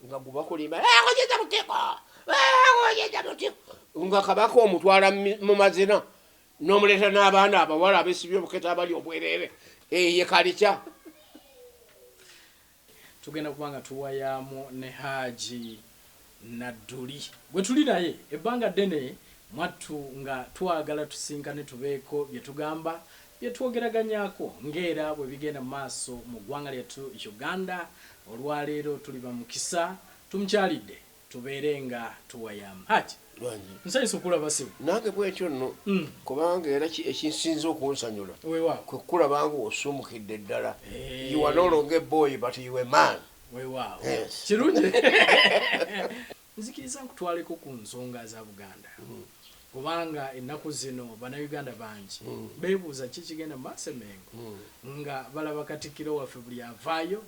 Nga gubakulimba kujeza butiko, kujeza butiko, nga kabaka omutwala mu mazina n'omuleeta n'abaana abawala abesibye obuketa abali obwerere, ye kalikya. Tugenda kuba nga tuwayaamu ne Haji Nadduli gwe tuli naye ebbanga ddene mwattu nga twagala tusinkane tubeeko bye tugamba, bye twogeraganyako ng'era bwe bigenda mu maaso mu ggwanga lyattu Uganda. Olwaleero tuli ba mukisa tumukyalidde tubeere nga tuwayaamu. Haji, nsanyuse okulaba ssebo. Nange bwentyo nno, kubanga era ekinsinze okunsanyula kwe kulaba nga osuumukidde ddala. You are no longer a boy but you a man. Weewaawo, kirungi. Nzikiriza nkutwaleko ku nsonga za Buganda, kubanga ennaku zino Bannayuganda bangi beebuuza ki kigenda mu maaso e Mmengo, nga balaba Katikkiro waffe buli avaayo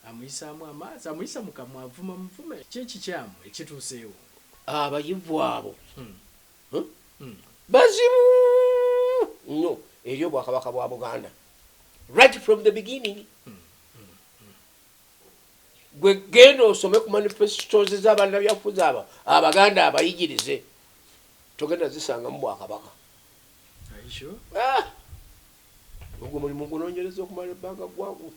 amuyisaamu amaaso, amuyisa mu kamwa, avuma muvume. Ki ekikyamu ekituuseewo? Abayivu abo bazibu nnyo eri Obwakabaka bwa Buganda right from the beginning. Gwe genda osome ku manifestos z'abannabyabufuzi abo Abaganda abayigirize, togenda zisangamu Bwakabaka. Ah! Ogwo mulimu gunoonyereza okumala ebbanga ggwangu.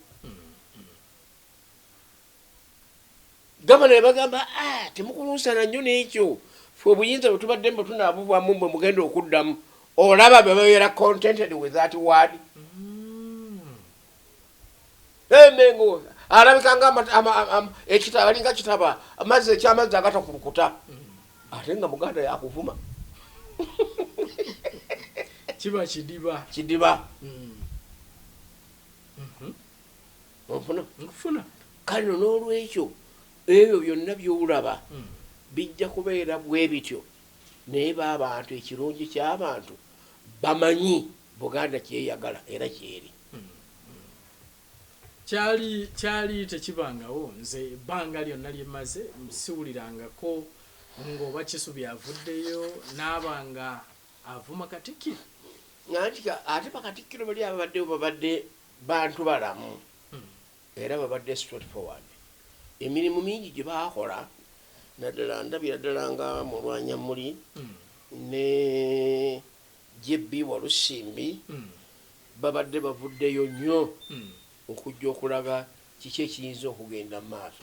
Gavana yabagamba, ah, temukulunsana nnyo n'ekyo, fe obuyinza bwe tubaddemu bwe tunaabuvaamu bwe mugenda okuddamu. Olaba bwe babeera contented with that word. Emengo alabika nga ekitaba, alinga kitaba amazzi, ekyamazzi agatakulukuta, ate nga Muganda yakuvuma. Kiba kidiba. Kidiba. Onfuna? Nkufuna. Kale no n'olwekyo ebyo byonna byolaba bijja kubeera bwe bityo, naye baabantu, ekirungi ky'abantu bamanyi Buganda kyeyagala era kyeri. Kyali tekibangawo. Nze ebbanga lyonna lyemmaze siwulirangako ng'oba Kisubi avuddeyo n'aba nga avuma Katikkiro. Anti ate bakatikkiro bali ababaddewo babadde bantu balamu era babadde straight forward. Emirimu mingi gye baakola, naddala ndabira ddala nga Mulwanyamuli ne JB Walusimbi, babadde bavuddeyo nnyo okujja okulaga kiki ekiyinza okugenda mu maaso.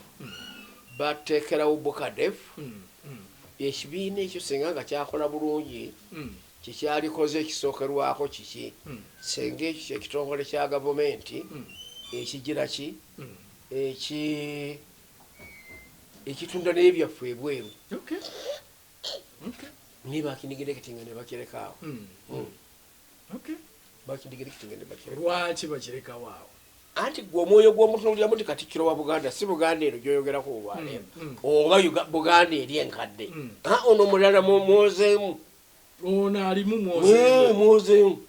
Bateekerawo Bucadef, ekibiina ekyo singa nga kyakola bulungi, kyekyalikoze ekisookerwako kiki? Singa ekyo kyekitongole kya gavumenti ekigira ki ekitunda n'ebyaffe ebweru, naye bakineglectinga ne bakirekaawo. Bakineglectinga ne bakireka. Lwaki bakirekawo awo? Anti gwe omwoyo gw'omutunuuliramu nti Katikkiro wa Buganda si Buganda eno gy'oyogerako olwaleero oba Buganda eri enkadde. Ono mulala mwozeemu. Ono alimu mwozeemu. Mwozeemu.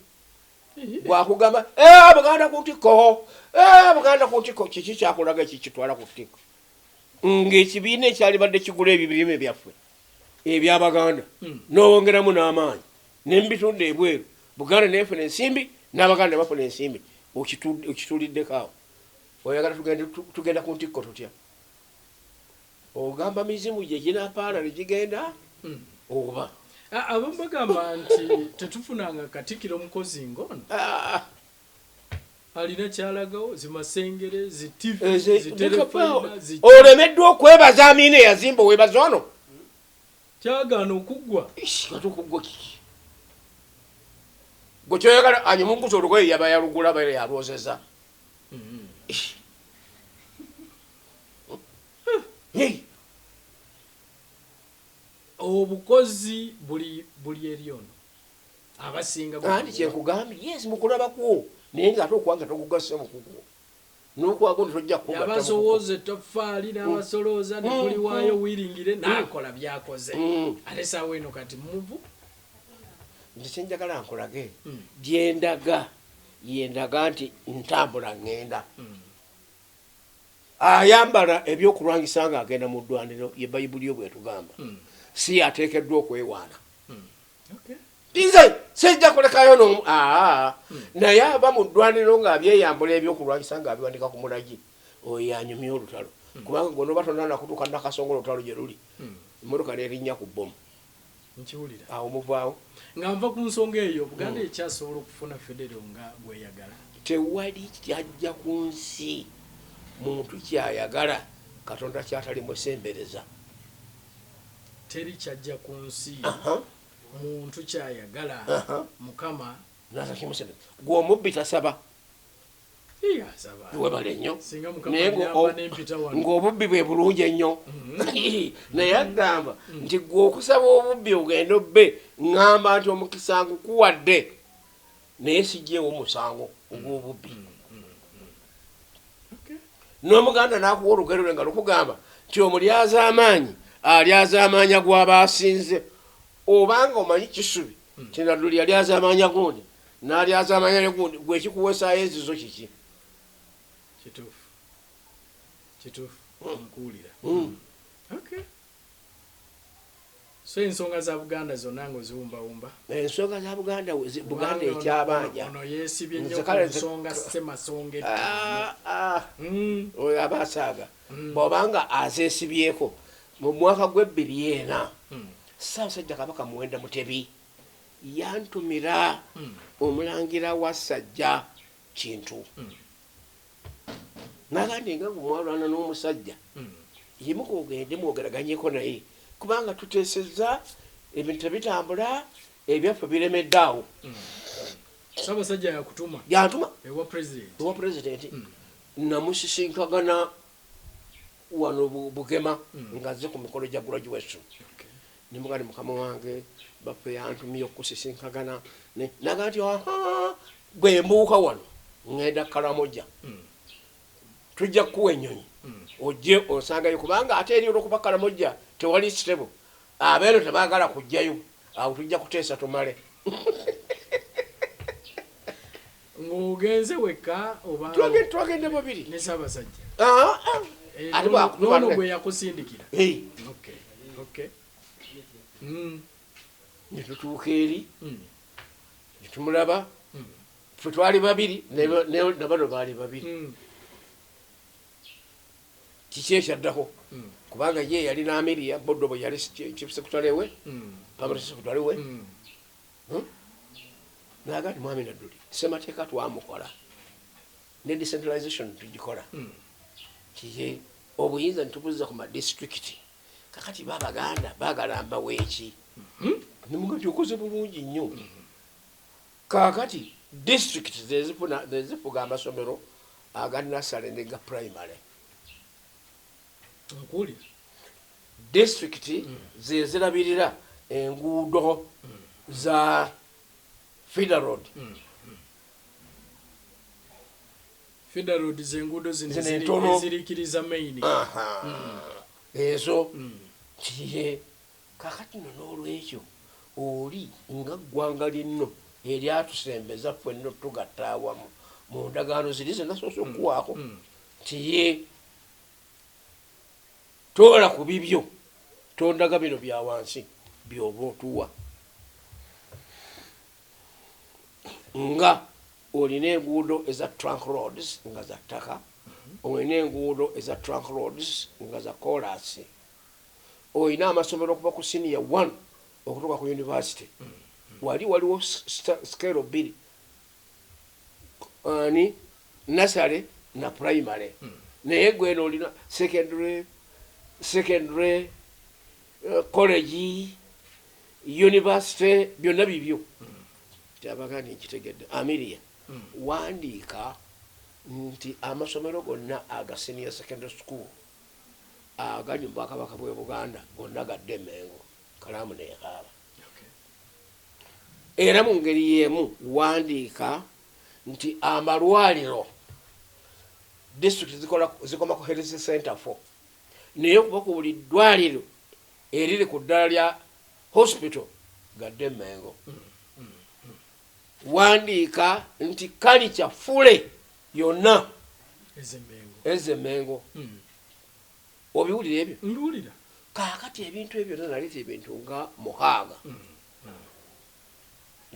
Gwakugamba Buganda ku ntikko, Buganda ku ntikko, kiki kyakulaga ekikitwala ku ntikko? Ng'ekibiina ekyalibadde kigula ebirime byaffe eby'Abaganda n'owongeramu n'amaanyi nemubitunda ebweru, Buganda nefuna ensimbi n'Abaganda ne bafuna ensimbi, okituuliddeko awo. Oyagala tugenda ku ntikko tutya? Ogamba mizimu gye ginapaala ne gigenda oba? Abamu bagamba nti tetufunanga Katikkiro mukozi ng'ono. Alina kyalagawo, zimasengere, zi TV, ziterefayina. Olemeddwa okwebaza Amiina eyazimba, owebaza ono. Kyagaana okuggwa. Kati okuggwa kiki? Gwe kyoyagala anyimunguza olugoye yaba yalugula baira yalwozeza. Obukozi buli eri ono abasinga. Anti kyenkugambye, yes, mukulabakwo, naye nga ate okwanga tokugasse mukugwo n'okwago tojja kukugatta. Yabasolooza ettoffaali n'abasolooza ne kuliwaayo wiringire n'akola byakoze, ate saawa eno kati muvu. Nze kyenjagala nkulage, gyendaga yendaga nti ntambula ŋŋenda. Ayambala ebyokulwanyisa ng'agenda mu ddwaniro, ye Bayibuli yo bwetugamba, si ateekeddwa okwewaana. Nze sijja kulekayo nomu aa, naye ava mu ddwaniro ng'abyeyambula ebyokulwanyisa ng'abiwanika ku mulagi, oyo yanyumya olutalo. Kubanga gwe noba tonnaba kutuuka Nakasongola olutalo gye luli, emmotoka n'erinnya ku bbomu. Nkiwulira. Awo muvaawo. Nga nva ku nsonga eyo, Buganda ekyasobola okufuna federo nga gweyagala? Tewali kyajja ku nsi muntu kyayagala Katonda kyatalimusembereza. Teri kyajja ku nsi muntu kyayagala Mukama natakimusembereza. Gwe omubbi tasaba? Iya, asaba. Webale nnyo. Singa Mukama Naye anyamba n'empita wano. Ng'obubbi bwe bulungi ennyo, naye agamba nti gwe okusaba obubbi ogende obbe, ŋŋamba nti omukisa ngukuwadde, naye sijjeewo musango ogw'obubbi. N'Omuganda n'akuwa olugero lwe nga lukugamba nti omulyazaamaanyi alyazaamaanya gw'aba asinze. Obanga omanyi Kisubi kinadduli yalyazaamaanya gundi n'alyazaamaanya ne gundi, gwe ekikuweesaayo ezizo kiki? Kituufu, kituufu, nkuwulira. Okay, so ensonga za Buganda zonna ng'oziwumbawumba? Ensonga za Buganda Buganda Kubanga ekyabanja. Ono yeesibye nnyo Nze ku kale nsonga ssemasonga 5. Ah, ah. Oyo aba asaaga bw'obanga azeesibyeko. Mu mwaka gw'e 2004, Ssaabasajja Kabaka Muwenda Mutebi yantumira omulangira wa Sajja Kintu, nagandi nga gumwalwana n'omusajja, yimuka ogende mwogeraganyeko naye, kubanga tuteesezza ebintu tebitambula, ebyaffe biremedde awo. Ssaabasajja yakutuma? Yantuma. Ewa President? Ewa Pulezidenti. Namusisinkagana wano Bugema nga nze ku mikolo gya graduation. Nemugandi, mukama wange baffe yantumye okusisinkagana. Naga nti, aha, gwe mbuuka wano ŋŋenda Kalamoja, tujja kukuwa ennyonyi ojje onsangayo, kubanga ate eri olwokuba Kalamoja tewali stable, abeero tebaagala kujjayo. Awo tujja kuteesa tumale. Ng'ogenze wekka oba? Twagende babiri. Ne Ssaabasajja? Ah, ah. Eh, Ate n'ono gwe yakusindikira? Hey. Okay. Ne tutuuka eri, ne tumulaba. Ffe twali babiri, ne bano baali babiri. Kiki ekyaddako? Kubanga ye yalina Amiria Boddo bwe yali chief secretary we, permanent secretary we. Naga nti, mwami Nadduli, ssemateeka twamukola ne decentralization tugikola. Kiki obuyinza ntubuzza ku madisitulikiti. Kakati babaganda baagala mbaweeki? Nemuga nti okoze bulungi nnyo. Kakati disitulikiti zezifuga amasomero aga nursery ne ga primary. Nkuwulira. Disitulikiti zezirabirira enguudo za feeder road. Feeder road zenguudo zino Zino entono. ezirikiriza main. Aha. Ezo kiye. Kakati no n'olwekyo oli nga ggwanga linno eryatusembeza ffenna tugatta awamu mu ndagaano ziri zenasoose okuwaako, nti ye toola ku bibyo, tondaga bino bya wansi byoba otuwa nga olina enguudo eza trunk roads nga za ttaka, olina enguudo eza trunk roads nga za kolasi, olina amasomero okuva ku senior 1 okutuuka ku university. Wali waliwo scale bbiri, ani nursery na primary, naye gweno olina secondary, college, university, byonna bibyo. Kyabaga nti nkitegedde. Amiria, wandiika nti amasomero gonna aga senior secondary school agali mu bwakabaka bwe Buganda gonna gadde Emengo. Kalaamu nekaaba. Era mu ngeri y'emu wandiika nti amalwaliro district zikoma ku health center 4, naye okuba ku buli ddwaliro eriri ku ddala lya hospital gadde Emengo. Wandiika nti kalica fule yonna Ezemengo. Ezemengo. Obiwulira ebyo? Mbiwulira. Kaakati ebintu ebyo byonna naleeta ebintu nga 6.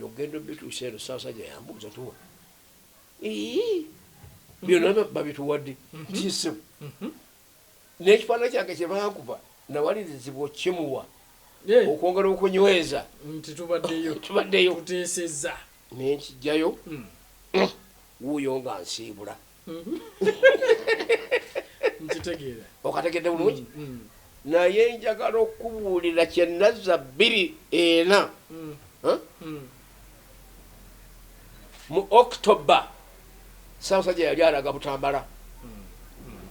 Ogenda obituusa eno, Ssaabasajja yambuuza, tuwa ii byonna babituwadde ntiisemu. N'ekifaananyi kyange kye bankuba nawalirizibwa okimuwa okwongera okunyweza nti tubaddeyo, tubaddeyo, tuteesezza. Nenkijjayo, wuuyo nga nsiibula. Nkitegeera. Okategedde bulungi? Naye njagala okubuulira kyenazza 24 mu October, Ssaabasajja yali alaga Butambala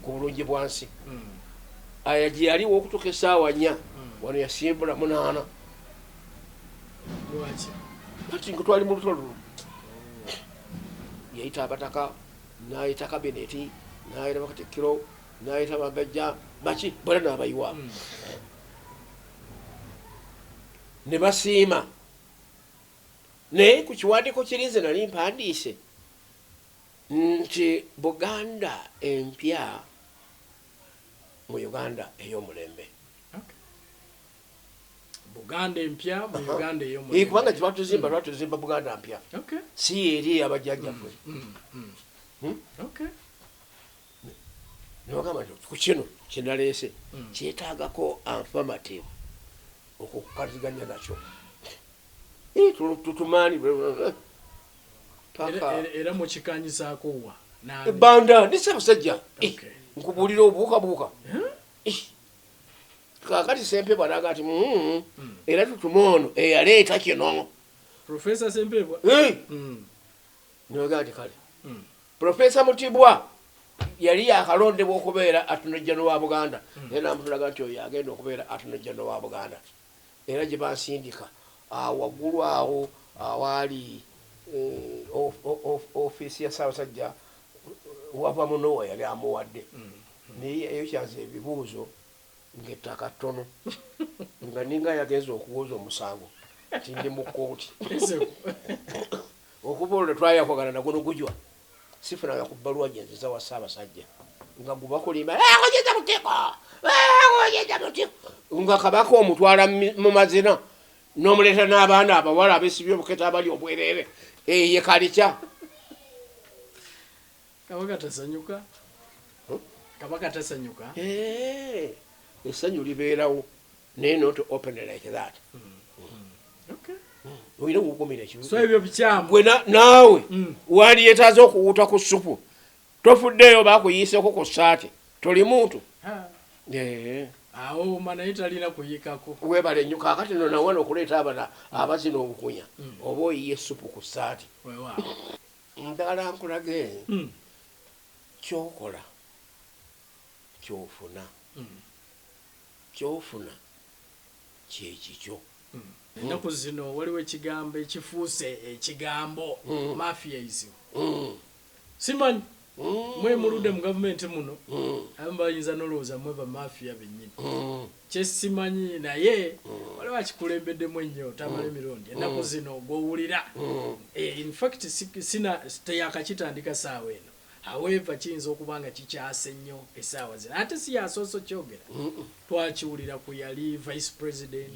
ku bulungi bwansi. Aya gye yaliwo okutuuka essaawa 4, wano yasimbula 8. Lwaki? Kati nga twali mu lutalo luno, yayita abataka, n'ayita kabineti, n'ayita bakatikkiro, n'ayita abambejja, baki bonna n'abayiwa ne basiima. Naye ku kiwandiiko kirinze nali mpandiise nti Buganda empya mu Uganda ey'omulembe. Buganda empya mu Uganda ey'omulembe, kubanga kyetwatuzimba, twatuzimba Buganda mpya, si eri abajjajjaffe. Nebagamba nti ku kino kyenaleese kyetaagako affirmative okukaziganya nakyo. Tutumaani. Era mukikanyisaako wa? Ebbanda ne Ssaabasajja nkubuulira obuukabuuka. Kakati Sempebwa naga nti era tutume ono eyaleeta kino. Profesa Sempebwa. Nibagaa nti kale, Profesa Mutibwa yali yakalondebwa okubeera Attorney General wa Buganda, era namutulaga nti oyo agenda okubeera Attorney General wa Buganda. Era gye bansindika waggulu awo awaali ofiisi ya Ssaabasajja, wava munowa yali amuwadde, naye eyo kyaza ebibuuzo ng'ettaka ttono, nga ninga yagenza okuwoza omusango nti ndi mu kkooti. Okuva olwo twayawukagana naguno gujwa sifunanga ku bbaluwa gyenziza wa Ssaabasajja nga gubakulimba kugeza mutiko, kugeza mutiko, nga kabaka omutwala mu mazina n'omuleeta n'abaana abawala abesibye obuketa abali obwerere ye kalikya. Kabaka tasanyuka, kabaka tasanyuka. Essanyu libeerawo naye not open like that. Olina okukumira ekibi. So ebyo bikyamu. Gwe naawe wandiyetaaze okuwuta ku ssupu, tofuddeeyo bakuyiiseko ku ssaati, toli muntu. Awo ma naye talina kuyikako. Webale nnyo. Kaakati no nawana okuleeta abana abazina obukunya, oba oyiye essupu ku ssaati. Njagala nkulage kyokola kyofuna, kyofuna kyekikyo. Ennaku zino waliwo ekigambo ekifuuse ekigambo mafiaism. Simanyi mwe muludde mu gavumenti muno, abamu bayinza nolowooza mwe bamafiya bennyini, kyesimanyi, naye waliwo akikulembeddemu ennyo Tamala Emirundi ennaku zino gwowulira. In fact sina teyakakitandika saawa eno, however kiyinza okuba nga kikyase nnyo essaawa zino, ate si yasoose okyogera. Twakiwulira ku yali vice president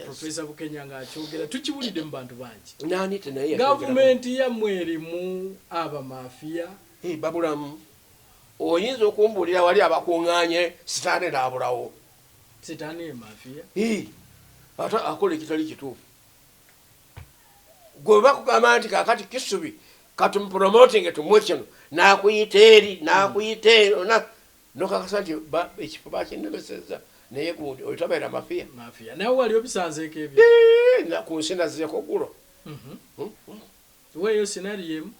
Professor Bukenya ng'akyogera, tukiwulidde mu bantu bangi. Nani tenaye? Gavumenti yammwe erimu abamafiya. Babulamu. Oyinza okumbuulira wali abakuŋŋaanye sitaane n'abulawo? Sitaani ye mafiya? Ate akola ekitali kituufu. Gwe bakugamba nti kakati Kisubi katumupromotinge, tumuwe kino, n'akuyita eri n'akuyita ero nokakasa nti ekifo bakinemeseza, naye gundi oyo tabeera mafiya. Mafiya nawe wali obisanzeeko ebyo? Ku nsi nazzeko gulo. Weeyo scenario emu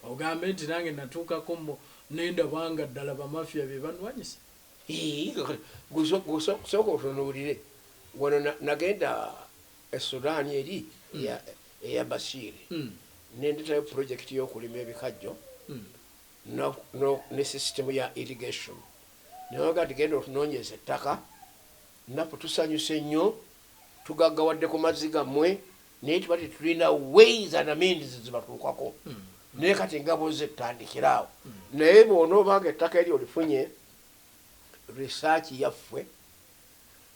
ogambe nti nange natuukako nendaba nga ddala bamafiya be banwanyisa. Sooka otunuulire wano, nagenda e Sudaani eri eya Bashiri, nendetayo projekiti y'okulima ebikajjo ne sisitemu ya irrigation. Nebaga nti genda otunoonyeza ettaka, naffe tusanyuse nnyo, tugaggawadde ku mazzi gammwe, naye tuba tetulina ways and means zibatuukako. Naye kati nga boze tutandikiraawo, naye bw'onoobanga ettaka eryo olifunye, research yaffe,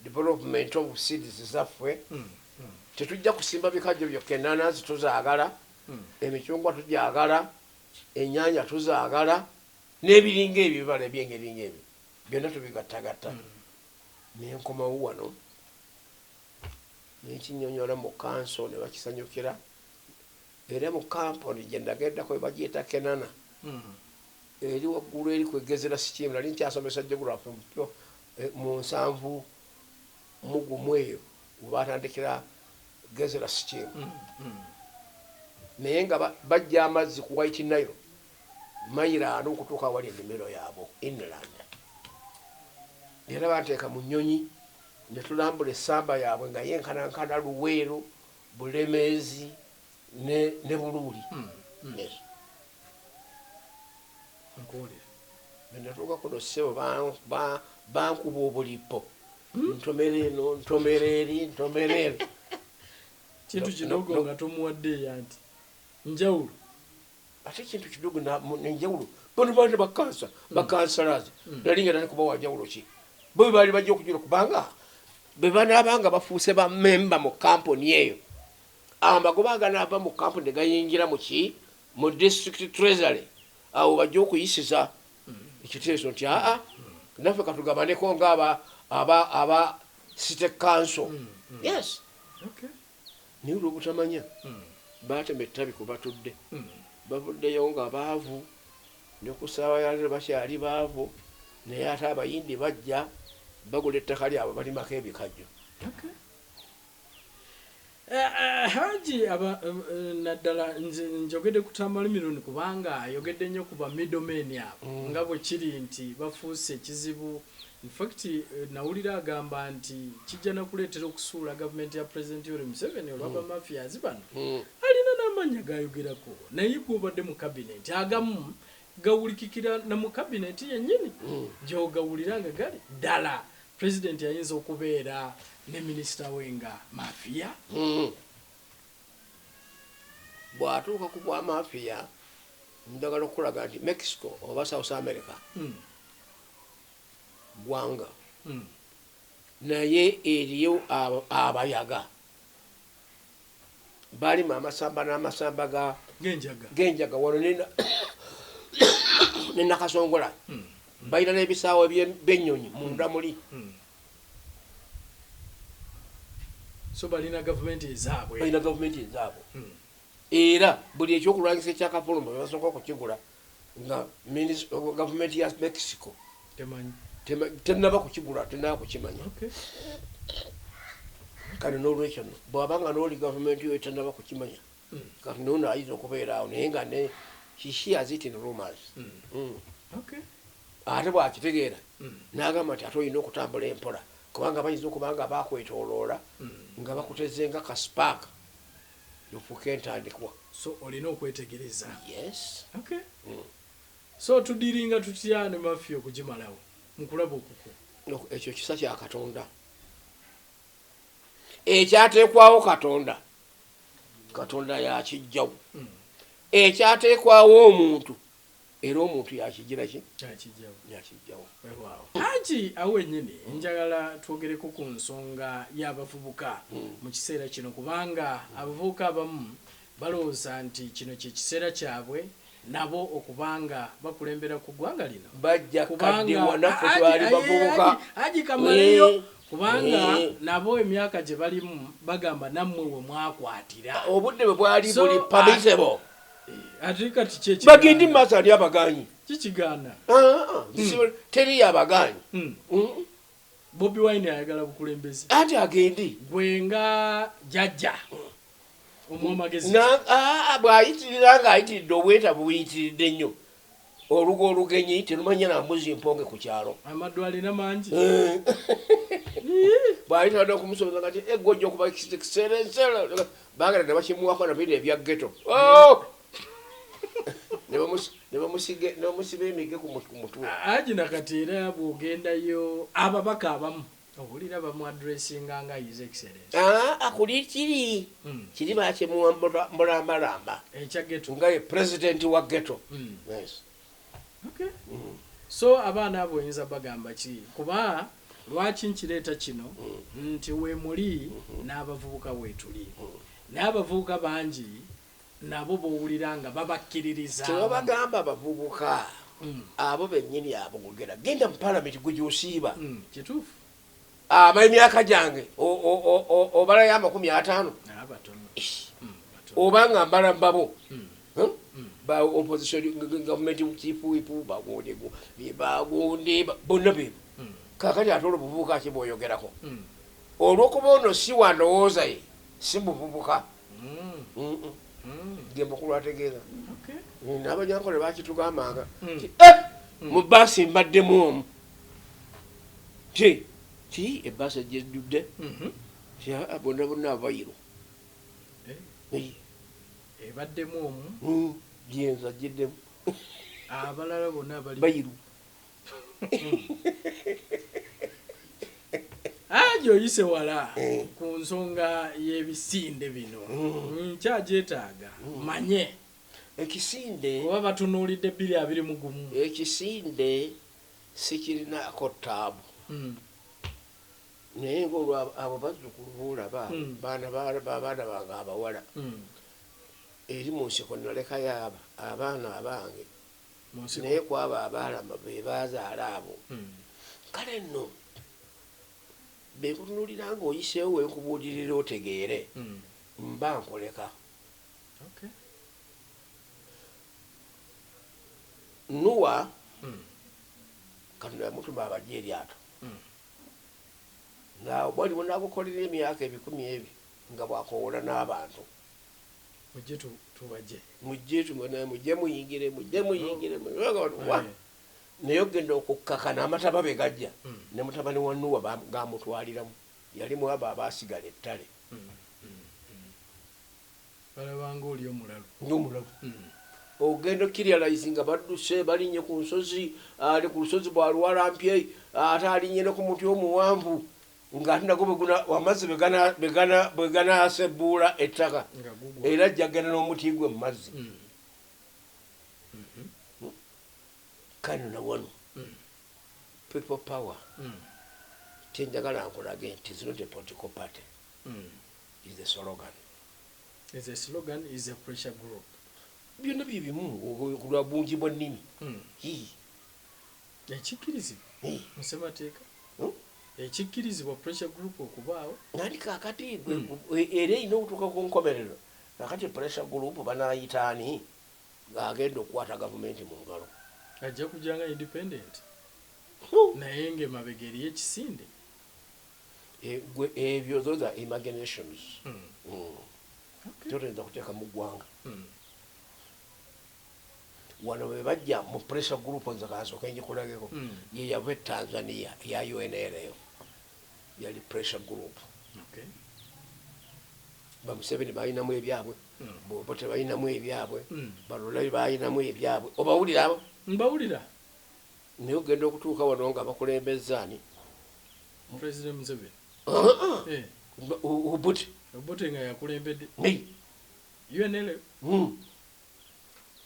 development of seeds zaffe, tetujja kusimba bikajjo byokka, enanansi tuzaagala, emicungwa tugyagala, ennyanja tuzaagala, n'ebiringa ebyo, ebibala ebyengeri ngaebyo. Byonna tubigattagatta. Nenkomawo wano nenkinyonyola mu kanso ne bakisanyukira, era mu kampuni gye nagendako bagiyita Kenana, eri waggulu eri kwegezera scheme. Nali nkyasomesa geography mu 71 eyo webatandikira gezera scheme, naye nga bajja amazzi ku White Nile mayiro 4 okutuuka awali ennimiro yaabwe inland. Era banteeka mu nnyonyi ne tulambula essamba yaabwe nga yenkanankana Luweero, Bulemeezi ne Buluuli. Yes. Nkuwulira. Bwe natuuka kuno, ssebo, bankuba obulipo, ntomera eno, ntomera eri, ntomera eno. Kintu kidogo nga tomuwadde eya nti njawulo. Ate kintu kidogo nenjawulo, bano baali bakansa bakansalazi, nali nga nali kubawa njawulo ki? Bo baali bajja okujula, kubanga bwe banaabanga bafuuse bamemba mu kampuni eyo, amagoba aganaava mu kampuni ne gayingira mu ki, mu district treasury, awo bajja okuyisiza ekiteeso nti aa, naffe katugabaneko nga aba city council. Yes. Naye olwobutamanya, batema ettabi ku batudde, bavuddeyo nga baavu, ne ku ssaawa yaleero bakyali baavu. Naye ate Abayindi bajja bagula ettaka lyabwe, balimako ebikajjo. Okay. Haji aba naddala nze njogedde ku Tamale Mirundi kubanga ayogedde nnyo ku ba middlemen abo, nga bwe kiri nti bafuuse ekizibu. Infact, nawulira agamba nti kijja nakuleetera okusuula gavumenti ya President Yoweri Museveni olw'aba mafias bano. Alina n'amannya gayogerako, naye gwobadde mu cabinet, agamu gawulikikira na mu cabinet yennyini gyogawulira nga gali ddala president ayinza okubeera ne minisita we nga mafia. Bw'atuuka ku bwa mafiya, njagala okukulaga nti Mexico oba South America ggwanga, naye eriyo abayaga balima amasamba n'amasamba ga genjaga. Genjaga wano ne Nakasongola. Balina n'ebisaawe by'ennyonyi munda muli. So balina gavumenti ezaabwe. Balina gavumenti ezaabwe. Era buli ekyokulwanyisa ekyakafuluma basooka okukigula nga gavumenti ya Mexico temanyi. Tenaba kukigula, tenaba kukimanya. Kale n'olwekyo nno, bw'abanga n'oli gavumenti yo tenaba kukimanya, kati noono ayinza okubeera awo, naye nga ne she hears it in rumors. Ate bw'akitegeera, n'agamba nti ate olina okutambula empola, kubanga bayinza okuba nga bakwetooloola, nga bakuteze nga kaspaaka ofuuka entandikwa. So olina okwetegereza. Yes. Okay. So tudiringa tutya ne mafia okugimalawo mukulaba okuko? Ekyo kisa kya Katonda ekyateekwawo Katonda. Katonda yakijjawo. Ekyateekwawo omuntu, era omuntu yakigira ki? Kyakijjawo. Yakijjawo. Weewaawo. Haji, awo wennyini njagala twogereko ku nsonga y'abavubuka mu kiseera kino, kubanga abavubuka abamu balowooza nti kino kye kiseera kyabwe nabo okubanga bakulembera ku ggwanga lino. Bajja Kubanga kaddiwa, naffe twali bavubuka. Haji, kamaleyo. Kubanga nabo emyaka gye balimu bagamba nammwe we mwakwatira. Obudde bwe bwali So, buli permissible. Ate kati ki Bagende mu ekigaana? maaso, ali abaganyi? Kikigaana? Ah, ah, teriyo abaganyi. Bobi Wine ayagala bukulembeze. Anti agende. Gwe nga jjajja omuwa magezi? Bw'ayitirira ng'ayitiridde, obwetabu buyitiridde nnyo. Olugo olugenyi terumanya na mbuzi mponge ku kyalo. Amaddu alina mangi. Bw'ayitira okumusoboza kati egwe ojja okuba kiseerensero, bagala ne bakimuwako nabino ebya ghetto. Oh! Ne bamusiba emige ku mutwe. Haji, nakati era bw'ogendayo ababaka abamu owulira bamu addressinga nga His Excellence. Ah, kuli kiri kiri bakimuwa mulambalamba. Ekya ghetto. Nga ye president wa ghetto. Yes. Okay. So abaana abo oyinza bagamba ki? Kuba lwaki nkireeta kino nti weemuli n'abavubuka weetuli, naye abavubuka bangi nabo b'owulira nga babakkiririza. Tebabagamba abavubuka. Abo bennyini abogera, genda mu palamenti gwe gyosiiba. Kituufu. Ab'emyaka gyange obalayo 50. Abatono. Batono. Oba nga mbala mbabo. Huh? Ba opposition, government chief whip, bagundi bagundi bonna bebo. Kakati ate olwo buvubuka ki bwoyogerako? Olwokuba ono si wa ndowooza ye, si muvubuka. Ge mukulu ategeeza. N'abanyankole bakitugambanga. Ti, "Eh, mu baasi mbaddemu omu ki ki ebbaasi ejjudde." Ti, "Ah, bonna bonna abayiru." Eh, ebaddemu omu? Gyenza ajjiddemu. Abalala bonna bali Bayiru. Aji oyise wala Eh. ku nsonga y'ebisinde bino. Nkyagyetaaga manye Ekisinde oba batunuulidde 2021. Ekisinde sikirinaako taabu. Naye ngaolwo abo bazzukulu boolaba, baana baana bange abawala, eri mu nsiko nalekayo aba abaana abange. Mu nsiko. Naye kwabo abaalama be bazaala abo. Kale nno bekutunuulira ng'oyiseewo, wenkubuulirira otegeere. Mba nkoleka. Nuwa, Katonda yamutuma abajja eryato. Waliwo nagukolera emyaka ebikumi ebi nga bwakowoola n'abantu. Mujje tubaje. Mujje tumone, mujje muyingire, mujje muyingire. Wa. Eh. Naye ogenda okukkakana amataba be gajja, ne mutabani wa Nuwa gamutwaliramu, yali mu abo abaasigala ettale. Balabanga oli omulalu. Ngaomulalu. Ogenda okukirealize nga badduse, balinnye ku nsozi, ali ku lusozi bwaluwalampye, ate alinnye ne ku muti omuwanvu, ng'ate nagwo amazzi bwe ganasebbuula ettaka, Nga gugwa. era ajja genda n'omuti gwe mu mazzi. Kano na wano, People Power, kyenjagala nkulage nti is not a political party, is a slogan. Is a slogan, is a pressure group. Byonna bye bimu kulwa bungi bwa nnimi. Hii. Ekikkirizibwa Hii. mu ssemateeka? Hmm? Ekikkirizibwa pressure group okubaawo? Nandi kakati era erina okutuuka ku nkomerero. Kakati pressure group banayita ani ng'agenda okukwata gavumenti mu ngalo? Ajja kujja nga independent, naye ng'emabega eriyo ekisinde. Gwe ebyo, those are imaginations. Toyinza kuteeka mu ggwanga. Wano bwe bajja mu pressure group, nze kansooke ngikulageko. Ye yava e Tanzania eya UNLF, yali pressure group. Bamuseveni balinamu ebyabwe, bobo tebalinamu ebyabwe, balolabi balinamu ebyabwe. Obawulira abo? Mbawulira. Naye ogenda okutuuka wano nga bakulembeza ani? President Museveni. Eh, Obote. Obote nga yakulembedde UNLF.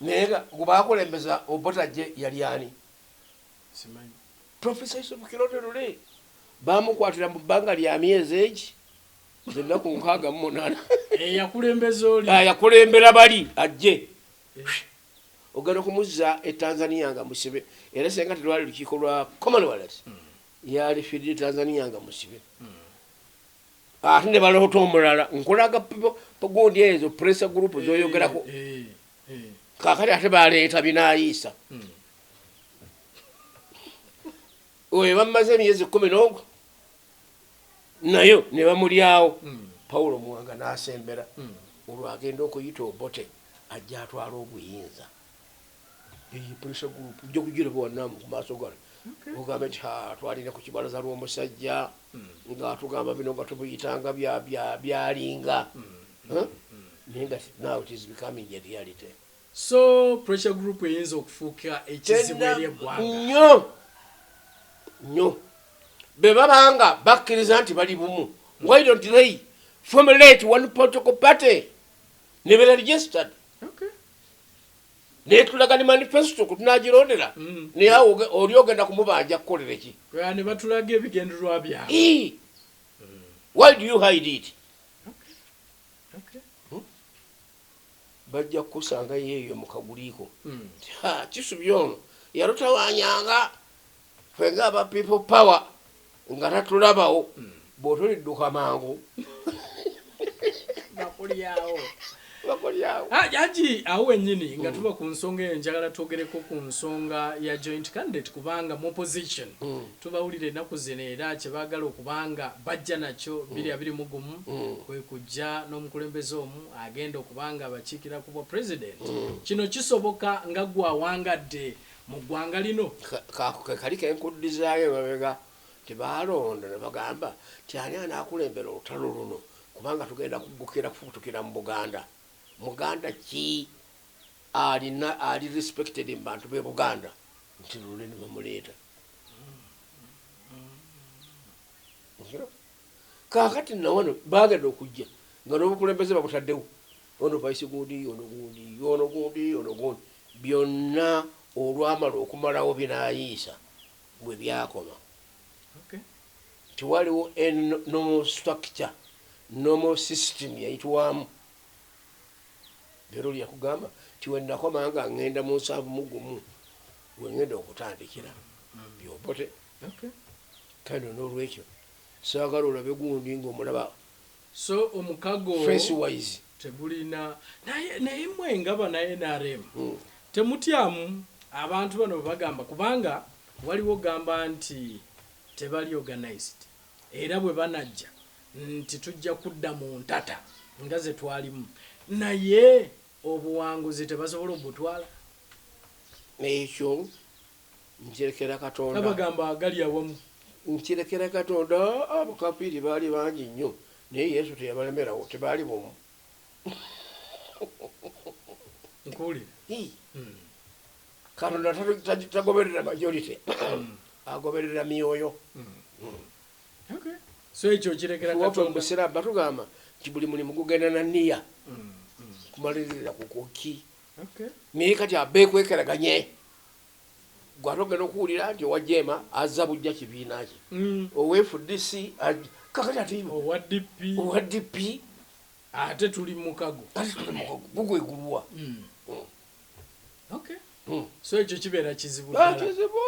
Naye nga gwebakulembeza Obote ajje yali ani? Simanyi. Profesa Yusuf Kironde Lule. Bamukwatira mu bbanga lya myezi egi ennaku 68. Eyakulembeza oli. Ah, yakulembera bali ajje. Eh, Ogenda okumuzza e Tanzania nga musibe, era senga telwali lukiiko lwa Commonwealth, yalifiiridde Tanzania nga musibe. Ate ne baloota omulala. Nkulaga gundi ezo pressure group zoyogerako. Eh. Kakati ate baleeta binayiisa. Oyo bamaze emyezi 11 nayo ne bamulyawo. Pawulo Muwanga n'asembera. Olwo agenda okuyita Obote ajja atwala obuyinza. Eyo pressure group ojja kugiraba wannamu ku maaso gano. Ogambe nti, "Ha, twalina ku kibalaza lw'omusajja ng'atugamba bino nga tubuyitanga byalinga." Huh? Naye nga now it is becoming a reality. So pressure group eyinza okufuuka ekizibu eri eggwanga? Nnyo nnyo. Bwe babanga bakkiriza nti bali bumu, why don't they formulate one political party ne bera registered? Naye tulaga ne manifesto kutunagirondera. Naye awo oli ogenda kumubanja kukolera ki? Ne batulaga ebigendererwa byabwe. Ii. Why do you hide it? Okay. Bajja kukusangayo eyo mu kaguliiko. Ha, kisubye ono. Yalutawanyanga ffe nga aba People Power nga tatulabawo. Bw'otolidduka mangu bakulyawo. Bakulyawo. Haji, awo wennyini nga tuba ku nsonga eyo, njagala twogereko ku nsonga ya joint candidate, kubanga mu opposition tubawulira ennaku zino era kyebaagala okubanga bajja nakyo 2021 kwe kujja n'omukulembeze omu agenda okubanga abakiikira ku bwa president. Kino kisoboka nga gwe awangadde mu ggwanga lino? Kali kenkuddizaayo emabega, tebaalonda ne bagamba ti ani anaakulembera olutalo luno, kubanga tugenda kuggukira kufubutukira mu Buganda. Muganda ki alina ali respected mu bantu b'e Buganda? Nti Lule ne bamuleeta. Kaakati nawano bagenda okujja nga n'obukulembeze babutaddewo, ono vice gundi, ono gundi, ono gundi, ono gundi, byonna olwamala okumalawo binayiisa bwe byakoma. Tiwaliwo normal structure, normal system yayitwamu. Leero lyakugamba ti wenakoma nga ŋŋenda mu 71 wengenda okutandikira byobote. Kale n'olwekyo saagala olabe gundi ng'omulaba So omukago face wise. Tegulina. Naye mwe nga bana NRM temutyamu abantu bano bwe bagamba, kubanga waliwo gamba nti tebali organized, era bwe banajja nti tujja kudda mu ntata nga ze twalimu, naye obuwanguzi tebasobola obutwala? Ekyo nkirekera Katonda. Abagamba agali awamu. Nkirekera Katonda. Abakafiiri baali bangi nnyo, naye Yesu teyabalemerawo. Tebaali bumu. Nkuwulira. Katonda tagoberera majority, agoberera myoyo. Okay. So ekyo kirekera waffe Katonda. Musiraamu batugamba nti buli mulimu gugenda na niya, kumalirira kukuki. Naye kati abeekwekeraganye, gwate ogenda okuwulira nti owa JEEMA azza bujja kibiina kye, owa FDC kakati ate owa DP. Owa DP. Ate tuli mukago. Ate tuli mukago gugwegulwa. Okay. So ekyo kibeera kizibu Ah, ddala. Kizibu.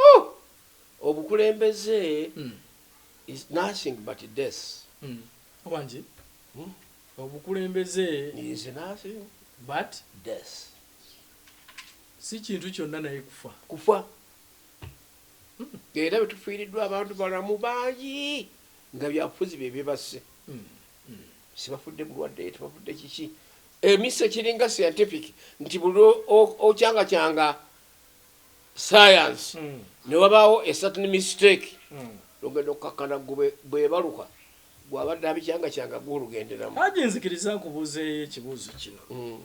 Obukulembeze is nothing but death. Wangi? Hmm? Obukulembeze is nothing but death. Si kintu kyonna naye kufa. Kufa. Era bwe tufiiriddwa abantu balamu bangi nga byabufuzi bye byebasse. Sibafudde bulwadde, tebafudde kiki. Emisa kiringa scientific nti buli okyangakyanga science ne wabaawo a certain mistake, ogenda okukakkana gwe bwebaluka gwabadde abikyangakyanga gwolugenderamu. Haji, nzikiriza nkubuuzeeyo ekibuuzo kino.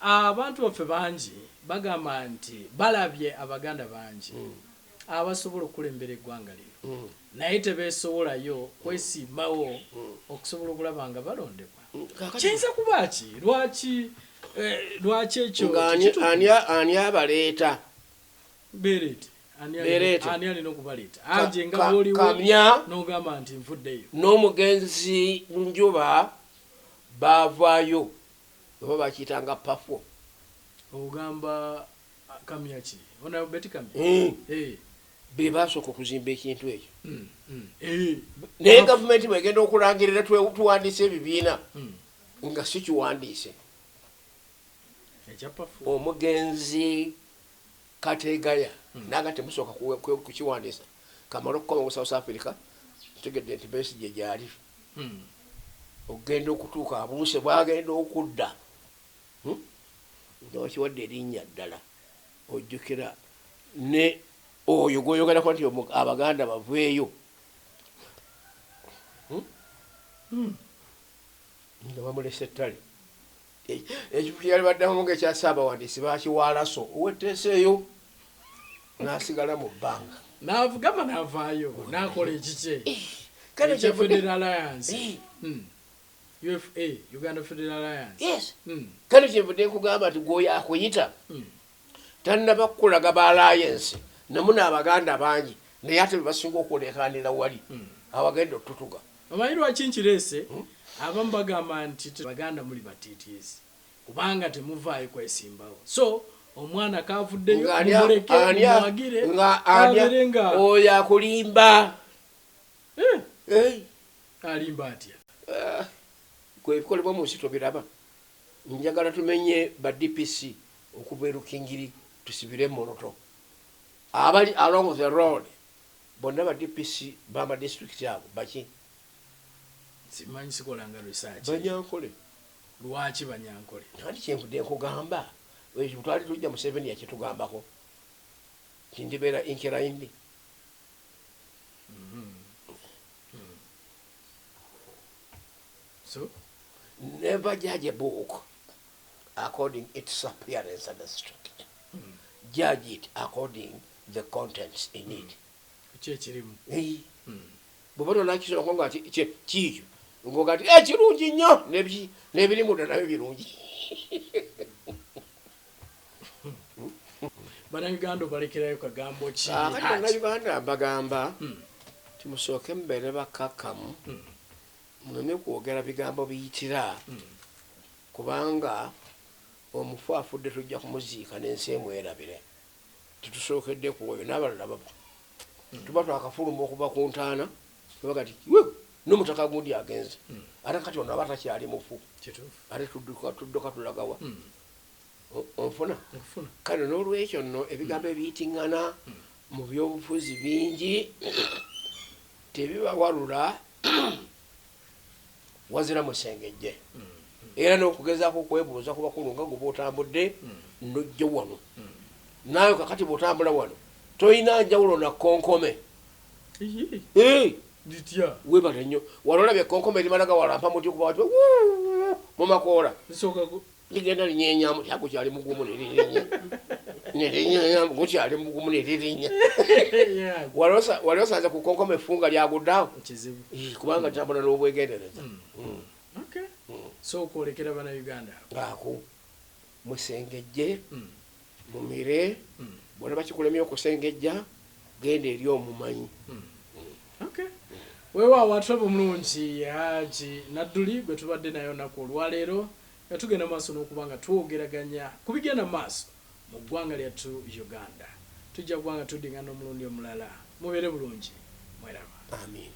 Abantu baffe bangi bagamba nti balabye Abaganda bangi abasobola okukulembera eggwanga lino, naye tebeesobolayo kwesimbawo okusobola okulaba nga balondebwa. Kaakati Kiyinza kuba ki? Lwaki lwaki ekyo nga tekituufu? Ani abaleeta? Beereete. Ani Beereete. Ani alina okubaleeta? Aje nga bw'oliwo Kamya n'ogamba nti nvuddeyo. N'omugenzi Njuba baavaayo oba bakiyitanga PAFO. Ogamba Kamya ki? Honorable Betty Kamya? Mm. Be basooka okuzimba ekintu ekyo. Naye PAFO. gavumenti bwegenda okulangirira tuwandiise ebibiina nga si kiwandiise. Ekya PAFO. Omugenzi Kategaya naga temusooka kukiwandiisa, kamala okukoma mu South Africa ntegedde nti Besigye gyali. Okugenda okutuuka abuuse bwagenda okudda, Nga bakiwadde erinnya ddala. Ojjukira ne oyo gwoyogerako nti Abaganda baveeyo, Nga bamulese ettale. Ekifo kyeyali baddamu nga ekya Ssaabawandiisi bakiwaalaso owetteeseeyo n'asigala mu bbanga. N'avugama n'avaayo n'akola ekikye Kale ekya kyenvudde Federal Alliance. UFA, Uganda Federal Alliance. Yes. Kale kyenvudde nkugamba nti gwoyo akuyita tannaba kukulaga ba alliance namuna Abaganda bangi, naye ate be basinga okwolekanira wali awagenda otutuga. Omanyi lwaki nkireese? Abamu bagamba nti Baganda muli batiitiizi kubanga temuvaayo kwesimbawo, so Omwana kavuddeyo, mumuleke, mumuwagire, abeere nga oyo akulimba. Eh. Alimba atya? Ah, gwe ebikolebwa mu nsi tobiraba? Njagala tumenye ba DPC okuva e Rukingiri tusibire Moroto abali along the road bonna. Ba DPC bama district abo baki? Simanyi, sikolanga research. Banyankole. Lwaki Banyankole? Anti kyenvudde nkugamba, ekyo twali tujja, Museveni yakitugambako nti ndibeera inclined. So never judge a book according its appearance and the structure. Judge it according the contents in it. Ki ekirimu? Hey. Bw'oba tonakisomako nga kiikyo ngoga nti, "Eh, kirungi nnyo," n'ebirimu ddala nabyo birungi. Bannayuganda obalekerayo kagambo ki? Kati Haji? Bannayuganda mbagamba timusooke mubeere bakkakkamu, muleme kwogera bigambo biyitira, kubanga omufu afudde, tujja kumuziika n'ensi emwerabire. Tetusookedde ku oyo n'abalala baba tuba twakafuluma okuva ku ntaana, tubaga ti, "We, n'omutaka gundi agenze." Ate kati ono aba takyali mufu. Ate tudduka tulagawa? Onfuna? Nkufuna. Kale n'olwekyo nno ebigambo ebiyitiŋŋana mu byobufuzi bingi tebibawalula wazira musengejje, era n'okugezaako okwebuuza ku bakulu nga gwe bwotambudde nojja wano naawe. Kakati bw'otambula wano toyina njawulo na konkome. Iye, Eh, litya? Webale nnyo. Wali olabye ekonkome erimala gawalampa muti okuba wati mu makoola? Lisooka Ligenda linyenyamu, gukyali mugumu neririnya, nerinyenyamu, gukyali mugumu neririnya. Wali osanze ku konkome effunga lyaguddeawo? Kizibu. Ii, kubanga litambula n'obwegendereza. Okay, so okwolekera bannayuganda abo. Ako musengejje, mumire. Bwona bakikulemye okusengejja, genda eri omumanyi. Okay, weewaawo, atulaba omulungi, Haji Nadduli gwe tubadde naye olunaku olwaleero nga tugenda maaso n'okuba nga twogeraganya ku bigenda maaso mu ggwanga lyattu Uganda. Tujja kuba nga tuddingana omulundi omulala. Mubeere bulungi, mweraba. Amin.